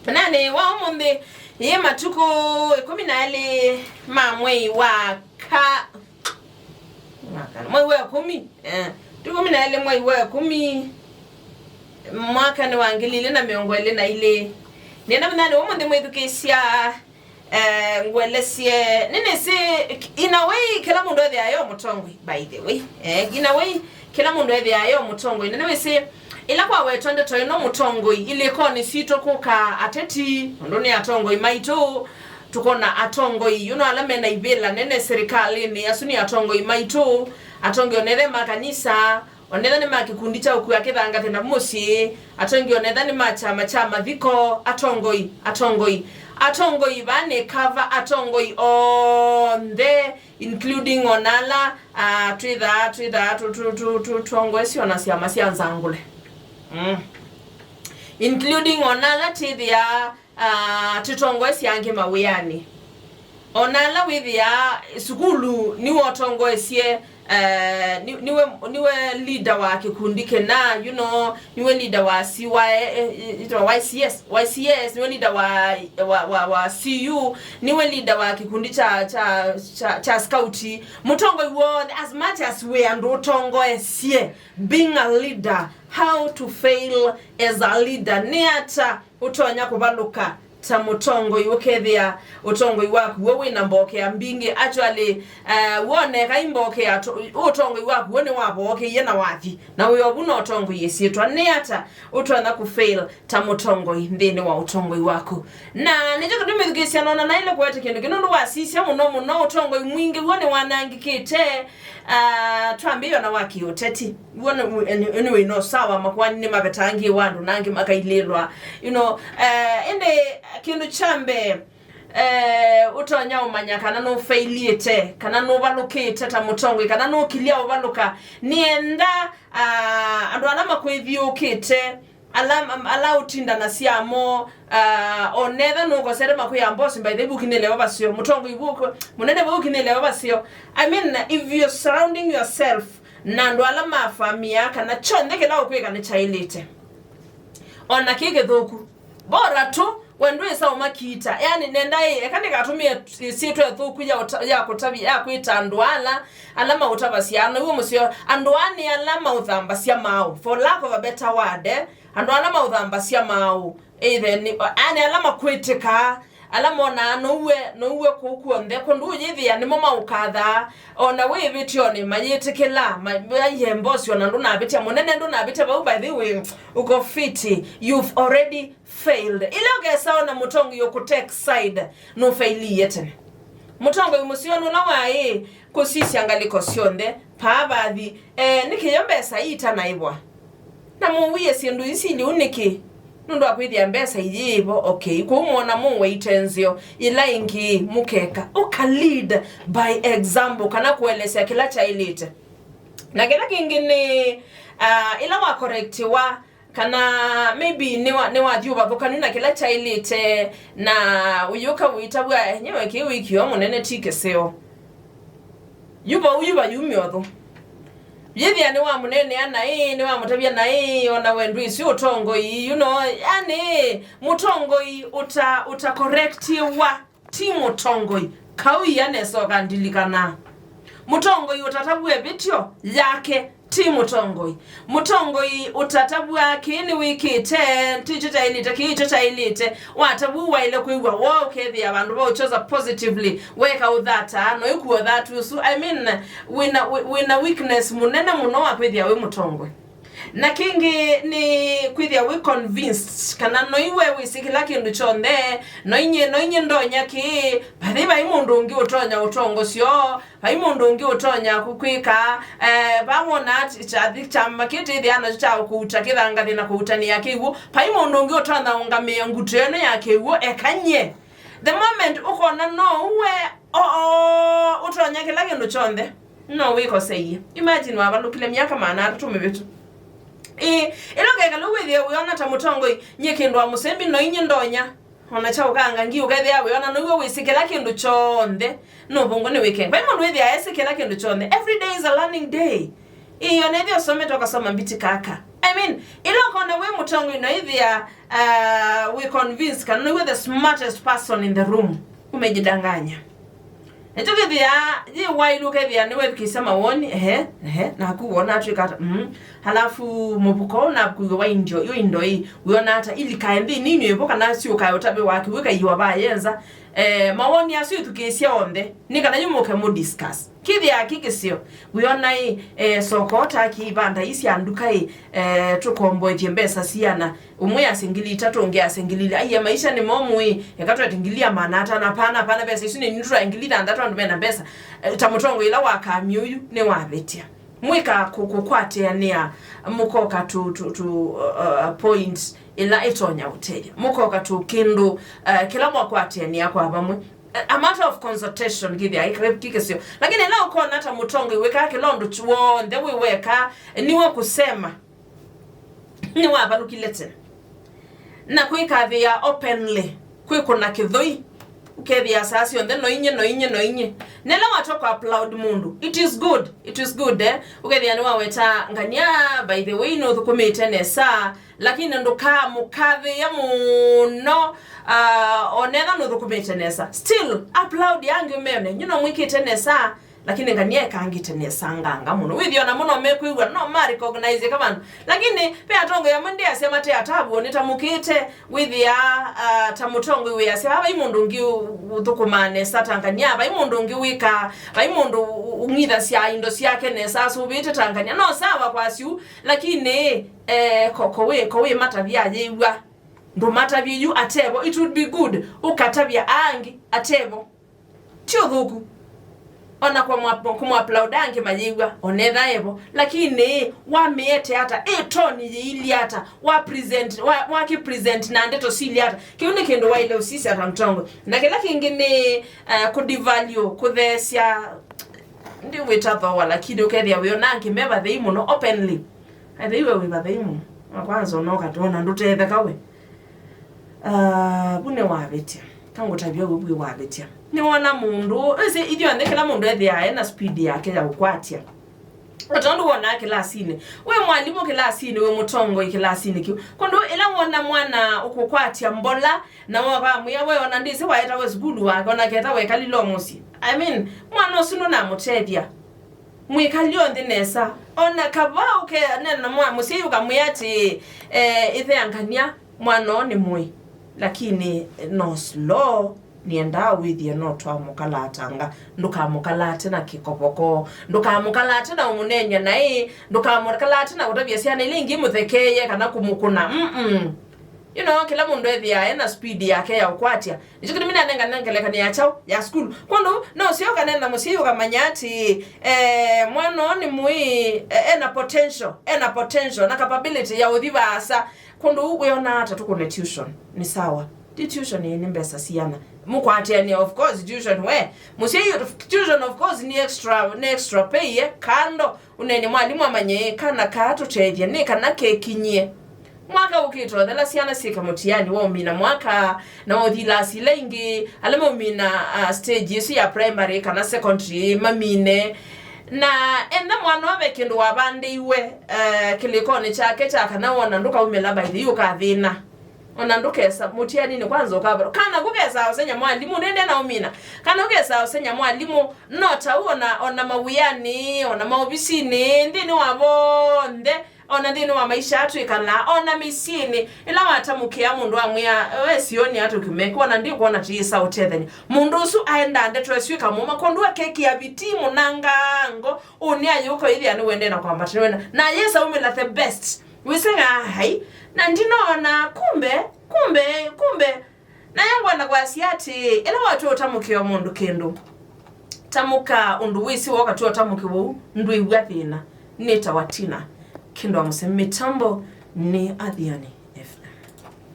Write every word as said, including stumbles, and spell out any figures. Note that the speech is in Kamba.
Mũthenyanĩ wa ũmũnthĩ, yĩ matukũ ĩkũmi na elĩ ma mwei wa ka-, mwaka, mwei wa ĩkũmi, eh, tu ĩkũmi na elĩ mwei wa ĩkũmi, mwakanĩ wa ngili ilĩ na mĩongo ĩlĩ na ilĩ. Nĩenda mũthenyanĩ wa ũmũnthĩ mwĩthukĩĩsya, eh, ngũelesye, nĩnĩsĩ, in a way, kĩla mũndũ ethĩaa yo mũtongoi, by the way. Eh, in a way, kĩla mũndũ ethĩaa yo mũtongoi. Na nĩwĩsĩ, ĩla kwawetwa ndeto ĩno mũtongoi, ilĩkonĩ sitũ kũka ateti, ũndũ nĩ atongoi maitũ, tũkona atongoi, you know, ala mena ivĩla nene serikalĩnĩ, asu nĩ atongoi maitũ, atongoi onethe ma kanisa, onetha nĩ ma kĩkundi kya ũkua kĩthangathĩ na mũsyĩ, atongoi onetha nĩ ma kyama kya mathiko, atongoi, atongoi, atongoi, vaa nĩ kava, atongoi onthe, including ona ala, ah, twĩthaa, twĩthaa, tũ-, tũ-, tũ-, tũ-, tũtongoesye ona syama sya nzangũle. Mm. Including ona ala twĩthĩaa, ah, tũtongoesye angĩ mawĩanĩ. Ona ala wĩthĩaa sukulu nĩwe ũtongoesye, eh, ni-, niwe, niwe leader wa kĩkundi kĩna, you know, niwe leader wa C Y, eh, eh, ĩtwa Y C S, Y C S, niwe leader wa, wa, wa, wa C U, niwe leader wa kĩkundi kya, kya, kya, kya scout. Mũtongoi w'onthe, as much as we andũ ũtongoesye, being a leader, how to fail as a leader, nĩ ata ũtonya kũvalũka ta mũtongoi ũkethĩa ũtongoi waku w'o wĩna mbokea mbingĩ? Actually, eh, woneka imbokea to-, ũtongoi waku w'o nĩwavookeie na wathi, na wĩ ovu na ũtongoi ĩsyĩtwa. Nĩ ata ũtonya kũfail ta mũtongoi nthĩnĩ wa ũtongoi waku? Na nĩkyo kĩtumi ĩthukĩĩsya nona naĩle kũete kĩndũ kĩu, nũndũ wasisya mũno mũno ũtongoi mwingĩ w'o nĩwanangĩkĩte, ah, twambĩĩo na wa kĩũteti. W'o nĩ, nĩ, nĩ wĩna ũsawa, makoani nĩmavetangĩĩwa andũ na angĩ makailĩlwa, you know. Eh, ĩndĩ kĩndũ kya mbee, eh, ũtonya ũmanya kana nũfeilĩte, kana nũvalũkĩte ta mũtongoi, kana nũkilya ũvalũka, nĩenda, ah, andũ ala makwĩthiũkĩte, ala, ala ũtindanasya mo, ah, onetha nũkosete makwĩa mbosi, by the way, ũkinĩle vavaseo, mũtongoi vuko, mũnene vau ũkinĩle vavaseo. I mean, if you're surrounding yourself na andũ ala mafamia kana kyonthe kĩla ũkwĩka nĩ kyaĩlĩte, ona kĩ kĩthũku, bora tu we ndwĩsa ũmakiita. Yani, nenda ĩ, eka ndĩkatũmĩe syĩtwa ĩthũku ya ũta-, ya kũtavya, ya kwĩta andũ ala, ala maũtavasya. Na w'o mũseo, andũ aa nĩ ala maũthambasya maaũ, for lack of a better word, eh? Andũ ala maũthambasya maaũ, either nĩ, yani, ala makwĩtĩkaa, ala monaa nouwe, nouwe kũu kw'onthe, kũndũ ũyĩthĩa nĩmo maũkathaa, ona wĩ ĩvĩtyonĩ, mayĩtĩkĩla, ma-, maiye mbosi, ona ndũnavĩtya, mũnene ndũnavĩtya vau, by the way, uko fiti, you've already failed. Ĩla ũkesa ona mũtongoi ũkũ take side, nũfeiliie tene. Mũtongoi mũseo nũla waĩ kũsisya ngalĩko syonthe, paa vathi, eh, nĩkĩ yo mbesa ii itanaĩvwa? Na mũwie syĩndũ ii syĩ lĩu nĩkĩ? Nũndũ wa kwĩthĩa mbesa iyĩĩvo, okay, kwoou mwona mũwete nzeo, ĩla ĩngĩ mũkeka, ũka lead by example, kana kũelesya kĩla kyaĩlĩte. Na kĩla kĩngĩ nĩ, ah, ĩla wa correctiwa, kana maybe nĩwa-, nĩwathi ũvathũkany'o na kĩla kyaĩlĩte, na ũyũka wĩtavw'a, "Enyewe kĩĩ wĩkĩo mũnene ti kĩseo." Yu vau yu vayumya ũthũ. Yĩthĩa nĩwamũneenea naĩ, nĩwamũtavya naĩ, ona we ndwĩsĩ ũtongoi, you know, yani, mũtongoi ũta-, ũtakorektiwa ti mũtongoi. Kau ia nesa ũkandilikana. Mũtongoi ũtatavw'a ĩvĩtyo yake ti mũtongoi. Mũtongoi ũtatavw'a kĩĩ nĩwĩkĩte, ti kyo kyaĩlĩte, kĩĩ kyo kyaĩlĩte. Watavw'a waĩle kwĩw'a woo, ũkethĩa vandũ va ũchosa positively, weka ũthata, no ĩkuo thatu ũsu. I mean, wĩna, wĩ-, wĩna weakness mũnene mũno wa kwĩthĩa wĩ mũtongoi. Na kĩngĩ nĩ kwĩthĩa wĩ convinced kana noiwe wĩsĩ kĩla kĩndũ kyonthe, noinye, noinye ndonya kĩĩ, vathi vai mũndũ ũngĩ ũtonya ũtongosyo, vai mũndũ ũngĩ ũtonya kũkwĩka, eh, vawona kyathi kyama kĩtĩthĩa nakyo kya kũuta kĩthangathĩ na kũutanĩa kĩw'ũ, vai mũndũ ũngĩ ũtonya ũngamĩa ngutũ ĩno ya kĩw'ũ, ekany'e. The moment ũkona no uwe, o, o, ũtonya kĩla kĩndũ kyonthe, no wĩkoseie. Imagine wavalũkile myaka maana atatũ mĩvĩtu. Ĩĩ, ĩla ũkekala ũwĩthĩe wĩona ta mũtongoi, nyie kĩndũ wa mũsembi no inye ndonya. Ona kya ũkanga ngi ũkethĩa wĩona nĩw'o wĩsĩ kĩla kĩndũ kyonthe, nũvũngũ nĩ weekend. Vai mũndũ wĩthĩa esĩ kĩla kĩndũ kyonthe. Every day is a learning day. Ĩĩ, ona ĩthĩa ũsomete ũkasoma mbiti kaka. I mean, ĩla ũkona wĩ mũtongoi na ĩthĩa uh, wĩ convinced kana nĩwe the smartest person in the room, umejidanganya. Nĩkyo kĩthĩa yĩ waĩlu ũkethĩa nĩwethukĩĩsya mawoni, ehe, ehe, naku wona atwĩka ata, mm. Halafu mũvuko ũũ naku wa indo, yu indo ii, wĩona ata ilikae nthĩnĩ inyw'ĩ vo kana syũkae ũtavĩ wake wĩkaiwa vayenza. Eh, mawoni asu ĩthukĩĩsya onthe, nĩ kana yu mũke mũ discuss. Kĩthĩa kĩ kĩseo, wĩona ĩ, eh, soko ta kĩivanda ii sya nduka ĩ, eh, tũkomboethye mbesa siana, ũmwe asye ngili itatũ, ũngĩ asye ngili ilĩ. Aiya, maisha nĩ momũ ĩ, eka twete ngili ya maana atano. Apana, apana, mbesa isu nĩ nitũtwae ngili thanthatũ andũ mena mbesa. Eh, ta mũtongoi ĩla wakamie ũyu nĩwavĩtya. Mwĩka kũ- kũkwatĩanĩa, mũkoka tũ, tũ, tũ, uh, point ĩla ĩtonya ũtethya. Mũkoka tũ kĩndũ uh, kĩla mwakwatĩanĩa kwa vamwe. A matter of consultation kĩthĩa kĩkĩsio. Lakini ĩla ũkona ta mũtongoi wĩkaa kĩla ũndũ kyonthe wĩ weka, nĩwe kũsema, nĩwavalũkile tene. Na kwĩkathĩa openly, kwĩkũna kĩthũi, ũkethĩa saa syonthe no inye, no inye, no inye. Nela watwa kwa applaud mũndũ, it is good, it is good, eh? Ũkethĩa nĩwaweta ngania, by the way, nũthũkũmĩte nesa, lakini ndũkamũkathĩĩa mũno, uh, onetha nũthũkũmĩte nesa. Still, applaud angĩ ũmeone, nyino mwĩkĩte nesa, lakini ngania ekangĩte nesa nganga mũno. Wĩthĩa ona mũno mekwĩw'a, no ma recognize ka vandũ. Lakini, ve atongoi amwe ndĩasya mate atavuo nĩtamũkĩte, wĩthĩa, uh, ta mũtongoi wĩasya, vai mũndũ ũngĩ ũ- ũthũkũmaa nesa ta ngania, vai mũndũ ũngĩ wĩkaa, vai mũndũ ũ- ũng'ithasya indo syake nesa, asũvĩte ta ngania. No sawa kwa asu, lakini, eh, ko- ko wĩ- ko wĩ matavya ayĩw'a. Ndũmatavye yu atevo. It would be good ũkatavya angĩ atevo. Ti ũthũku. Ona kũmwa- kũmwaplauda angĩ mayĩw'a, onetha evo. Lakini wamĩete ata? Ĩ toni yĩilyĩ ata? Wa present, wa, wakĩ present na ndeto silyĩ ata? Kĩu nĩ kĩndũ waĩle ũsisya ta mũtongoi. Na kĩla kĩngĩ nĩ, uh, kũdevalue, kũtheesya, ndiwĩta thooa, lakini ũkethĩa wĩona angĩ me vathei mũno openly. Athei we wĩ vathei mũno. Na kwanza ona ũkatwona ndũtetheka we. Ah, vu nĩwavĩtya. Kangũtavya we vu wavĩtya. Nĩwona mũndũ, ĩsĩ ithyonthe kĩla mũndũ ethĩaa ena speed yake ya ũkwatya. O tondũ wonaa kĩlasinĩ. Wĩ mwalimũ kĩlasinĩ, wĩ mũtongoi kĩlasinĩ kĩu. Kũndũ ĩla wona mwana ũkũkwatya mbola, na wakamwĩa we ona ndĩsĩ waetawe sukulu wake, ona keta wekalile o mũsyĩ. I mean, mwana ũsu ndũnamũtethya. Mwĩkalyo nthĩ nesa. Ona kava ũkenena na mwa mũsyai ũkamwĩa atĩ, eh, ĩtheangania, mwana ũũ nĩ mũĩ, lakini no slow, nĩendaa wĩthĩe no twamũkalatanga. Ndũkamũkalate na kĩkovoko, ndũkamũkalate na ũmũneeny'a naĩ, ndũkamũkalate na kũtavya syana ila ingĩ mũthekeeye kana kũmũkũna. Mm-mm. You know, kĩla mũndũ ethĩaa ena speed yake ya ũkwatya. Nĩkyo kĩtumi nanengane ngelekany'o ya kyaũ ya sukulu. Kwondũ, no ũseo ũkanena mũsyai ũkamanya atĩ, eh, mwana ũũ nĩ mũĩ, eh, ena potential, ena potential na capability ya ũthi vaasa. Kwondũ wĩona ata tũkũne tuition? Nĩ sawa. Ti tuition ĩ nĩ mbesa siana. Mũkwatĩanĩa, of course, tuition we. Mũsyai, tuition, of course, nĩ extra, nĩ extra pay, eh, kando. Ũneenye mwalimũ amanye kana kaa tũtethye nĩ kana kekinyie. Mwaka ũkĩte ũthela syana syĩke mũtiani wa ũmina mwaka, na waũthi ilasi ila ingĩ, ala maumina, uh, stage ĩsu ya primary kana secondary mamine. Na enda mwana ove kĩndũ wavandĩiwe, uh, kĩlĩkonĩ kyake kya kana wona ndũkaumĩla by the way ũkathĩna. Ona ndũkesa mũtianinĩ kwanza ũkavalo. Kana kũkesa ũsenya mwalimũ, nende na ũmina. Kana ũkesa ũsenya mwalimũ, no tau ona, ona mawĩanĩ, ona maovisinĩ, nthĩnĩ wa vonthe, ona nthĩnĩ wa maisha atwĩkalaa, ona mĩsyĩnĩ. Ĩla watamũkĩa mũndũ amwĩa, "We sioni atũkĩme, kwona ndikwona tĩĩsa ũtethany'a." Mũndũ ũsu aendaa ndeto ĩsu ĩkamũma, kwondũ akekĩa vitii mũnangango, ũnĩ ayũka ĩthĩa nĩwendee na kwambata nĩwenda. Na yesa umĩla the best. Wĩseng'a, "Ai, na ndinoona, kumbe, kumbe, kumbe." Na yangwenda kwasya atĩ, ĩla watw'a ũtamũkĩwa mũndũ kĩndũ, tamũka ũndũ wĩsĩ woka tu ũtamũkĩwa ũu, ndwĩw'a thĩna. Nĩtawa Tina. Kĩndũ wa mũsemi mĩtambo nĩ Athiani.